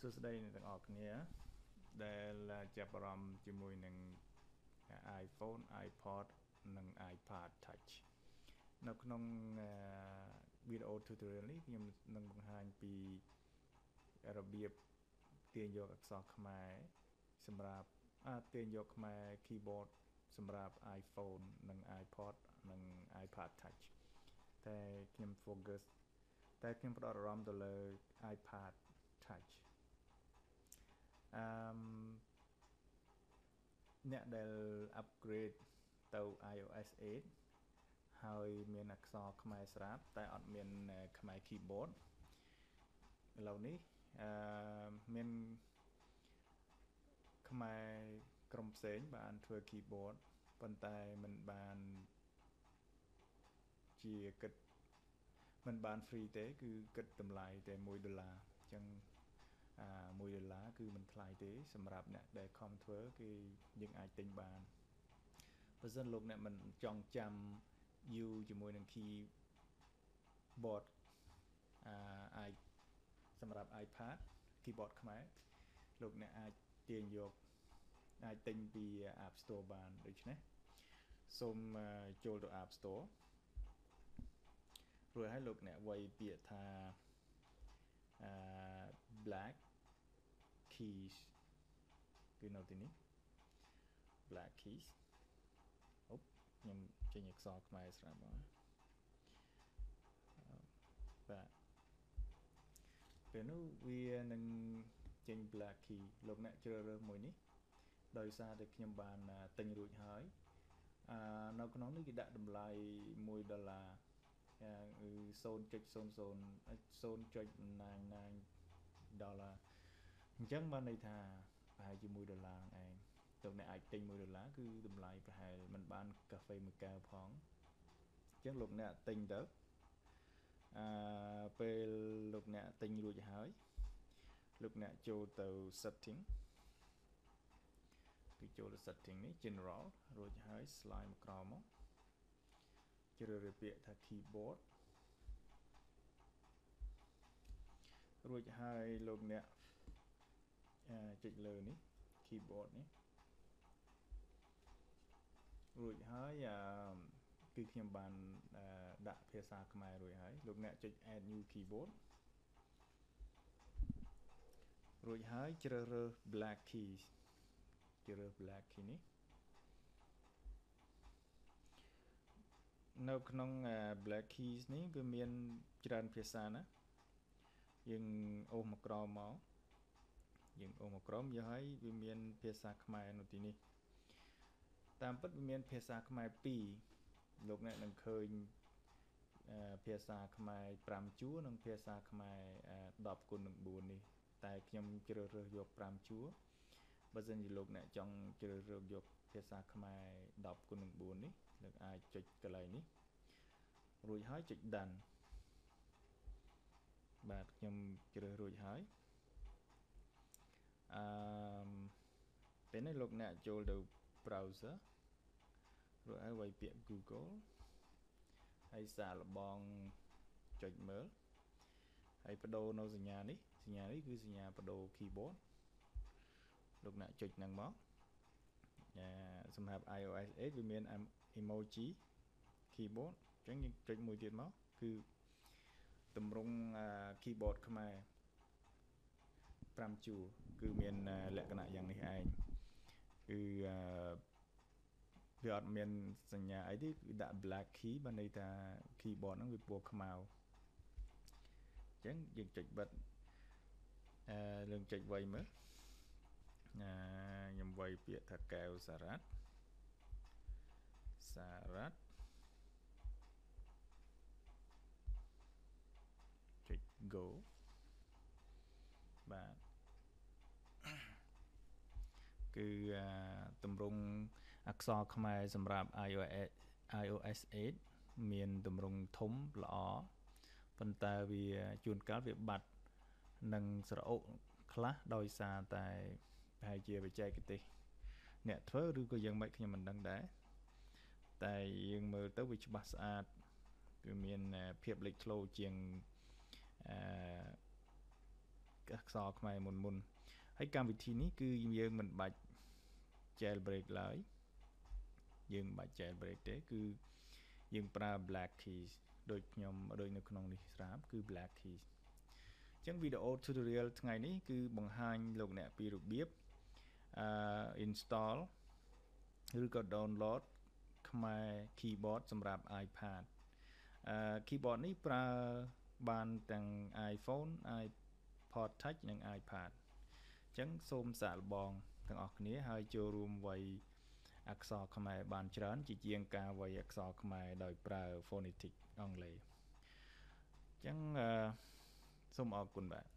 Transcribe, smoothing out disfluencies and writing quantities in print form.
សួស្តីអ្នកទាំងអស់គ្នាដែលចាប់អារម្មណ៍ជាមួយនឹង iPhone, iPod និង iPad Touch នៅក្នុងវីដេអូ tutorial នេះខ្ញុំនឹងបង្ហាញពីរបៀបទាញយកអក្សរខ្មែរសម្រាប់ទាញយកខ្មែរ keyboard សម្រាប់ iPhone និង iPod និង iPad Touch តែខ្ញុំ focus តែខ្ញុំផ្ដោតអារម្មណ៍ទៅលើ iPad Touch អឺអ្នកដែល upgrade ទៅ iOS 8ហើយមានអក្សរខ្មែរស្រាប់តែអត់មានខ្មែរ keyboard ឥឡូវនេះអឺមានខ្មែរក្រុមផ្សេងបានធ្វើ keyboard ប៉ុន្តែមិនបានជាគិតមិនបាន free ទេគឺគិតតម្លៃតែ1ដុល្លារអញ្ចឹងអា1ដុល្លារគឺមិនថ្លៃទេសម្រាប់អ្នកដែលខំធ្វើគេយើងអាចទិញបានបើសិនលោកអ្នកមិនចង់ចាំយូរជាមួយនឹង keyboard អា i សម្រាប់ iPad keyboard ខ្មែរលោកអ្នកអាចទាញយកអាចទិញពី App Store បានដូច្នេះសូមចូលទៅ App Store រួចហើយលោកអ្នកវាយពាក្យថាអឺ black keys គឺនៅទីនេះ black keys អូខ្ញុំចេញអក្សរខ្មែរស្រាប់មកបាទពេលនោះវានឹងចេញ black key លោកអ្នកជ្រើសរើសមួយនេះដោយសារតែខ្ញុំបានទិញរួចហើយអឺនៅក្នុងនេះគេដាក់តម្លៃ1ដុល្លារគឺ0.00 0.99ដុល្លារអញ្ចឹងបានន័យថាប្រហែលជា1ដុល្លារហ្នឹងឯងលោកអ្នកអាចទិញ1ដុល្លារគឺតម្លៃប្រហែលមិនបានកាហ្វេមួយកែវផងអញ្ចឹងលោកអ្នកទិញទៅអឺពេលលោកអ្នកទិញរួចហើយលោកអ្នកចូលទៅ setting គឺចូលទៅ setting នេះ general រួចហើយ slide មកក្រោមមកជ្រើសរើសពាក្យថា keyboard រួចហើយលោកអ្នកចុចលើនេះ keyboard នេះរួចហើយគឺខ្ញុំបានដាក់ភាសាខ្មែររួចហើយលោកអ្នកចុច add new keyboard រួចហើយជ្រើសរើស black keys ជ្រើសរើស black key នេះនៅក្នុង black keys នេះវាមានច្រើនភាសាណាយើងអូសមកក្រោមមកយើងអូសមកក្រោមយកហើយវាមានភាសាខ្មែរនៅទីនេះតាមពិតវាមានភាសាខ្មែរ2លោកអ្នកនឹងឃើញភាសាខ្មែរ5ជួរនិងភាសាខ្មែរ10គុណនឹង4នេះតែខ្ញុំជ្រើសរើសយក5ជួរបើសិនជាលោកអ្នកចង់ជ្រើសរើសយកភាសាខ្មែរ10គុណនឹង4នេះលោកអាចចុចកន្លែងនេះរួចហើយចុច done បាទខ្ញុំជ្រើសរួចហើយអឺពេលនេះលោកអ្នកចូលទៅ browser រួចហើយវាយពាក្យ Google ហើយសាកល្បងចុចមើលហើយបដូរនៅសញ្ញានេះសញ្ញានេះគឺសញ្ញាបដូរ keyboard លោកអ្នកចុចហ្នឹងមកសម្រាប់ iOS 8វាមាន emoji keyboard អញ្ចឹងយើងចុចមួយទៀតមកគឺតម្រង់ keyboard ខ្មែរ5ជួរគឺមានលក្ខណៈយ៉ាងនេះឯងគឺវាអត់មានសញ្ញាអីទេគឺដាក់ black key បានន័យថា keyboard ហ្នឹងវាពណ៌ខ្មៅអញ្ចឹងយើងចុចបិទអឺយើងចុចវៃមើលខ្ញុំវាយពាក្យថាកែវសារ៉ាត់សារ៉ាត់ចុច go បាទគឺតម្រង់អក្សរខ្មែរសម្រាប់ iOS 8មានតម្រង់ធំល្អប៉ុន្តែវាជួនកាលវាបាត់និងស្រអុកខ្លះដោយសារតែប្រហែលជាបច្ចេកទេសអ្នកធ្វើឬក៏យ៉ាងម៉េចខ្ញុំមិនដឹងដែរតែយើងមើលទៅវាច្បាស់ស្អាតវាមានភាពលេចធ្លោជាងអឺ អក្សរខ្មែរមុនមុនហើយកម្មវិធីនេះគឺយើងមិនបាច់ jailbreak ឡើយយើងមិនបាច់ jailbreak ទេគឺយើងប្រើ Black Keys ដូចខ្ញុំដូចនៅក្នុងនេះស្រាប់គឺ Black Keys អញ្ចឹងវីដេអូ tutorial ថ្ងៃនេះគឺបង្ហាញលោកអ្នកពីរបៀបអឺ install ឬក៏ download ខ្មែរ keyboard សម្រាប់ iPad អឺ keyboard នេះប្រើបានទាំង iPhone, iPod Touch និង iPad អញ្ចឹងសូមសាកល្បងទាំងអស់គ្នាហើយចូលរួមវាយអក្សរខ្មែរបានច្រើនជាជាងការវាយអក្សរខ្មែរដោយប្រើ phonetic អង់គ្លេសអញ្ចឹងសូមអរគុណបាទ។